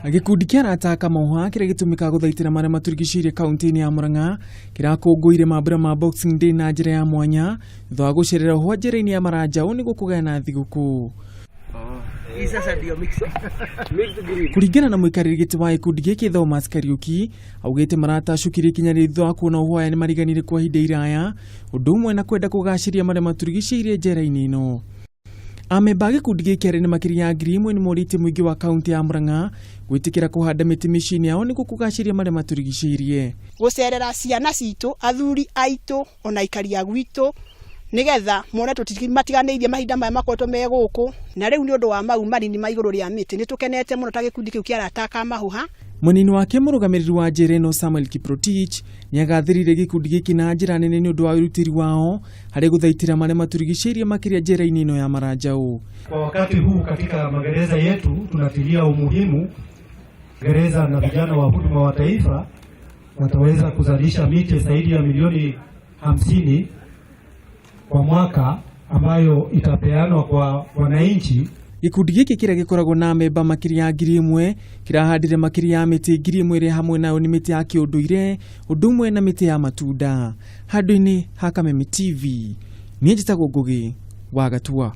Gĩkundi kĩa arata a Kamauha kĩrĩa gĩtũmĩkaga gũthaitĩra marĩa matũrigicĩirie kaunti-inĩ ya Murang'a kĩrakũngũĩire mambura ma Boxing Day na njĩra ya mwanya thutha wa gũcerera ũhwa njĩra-inĩ ya Maranjaũ nĩguo kũgayana thigũkũ. Hii sasa ndio mixed. Kũringana na mũikarĩri gĩtĩ wa gĩkundi gĩkĩ Thomas Kariuki augĩte maratacũkirie ikinya rĩrĩ thutha wa kuona ũhwa aya nĩmariganĩire kwa ihinda iraya ũndũ ũmwe na kwenda kũgacĩria marĩa matũrigicĩirie njera-inĩ ĩno. Amemba a gĩkundi gĩkĩ arĩa nĩ makĩria ya 1000 nĩ morĩtie mũingĩ wa kaunti ya Murang'a gwĩtĩkĩra kũhanda mĩtĩ mĩciĩ-inĩ yao nĩguo kũgacĩria marĩa matũrigicĩirie. Gũcerera ciana citũ, athuri aitũ ona aikari a gwitũ nĩgetha mone tũtimatiganĩirie mahinda maya makoretwo me gũkũ. Na rĩu nĩ ũndũ wa mau manini ma igũrũ rĩa mĩtĩ nĩ tũkenete mũno ta gĩkundi kĩu kĩa arata a Kamahũha. Mwena-inĩ wake mũrũgamĩrĩri wa njera ĩno Samuel Kiprotich nĩagathĩrĩirie gĩkundi gĩkĩ na njĩra nene nĩ ũndũ wa wĩrutĩri wao harĩ gũthaitĩra marĩa matũrigicĩirie makĩria njera-inĩ ĩno ya Maranjaũ. Kwa wakati huu katika magereza yetu tunatilia umuhimu gereza na vijana wa huduma wa taifa wataweza kuzalisha miche zaidi ya milioni 50 kwa mwaka ambayo itapeanwa kwa wananchi. Gĩkundi gĩkĩ kĩrĩa gĩkoragwo na amemba makĩria ya 1000 kĩrahandire makĩria ya mĩtĩ 1000 ĩrĩa hamwe nayo nĩ mĩtĩ ya kĩũndũire ũndũ ũmwe na mĩtĩ ya matunda. Handũ-inĩ ha Kameme TV, niĩ njĩtagwo Ngũgĩ wa Gatua.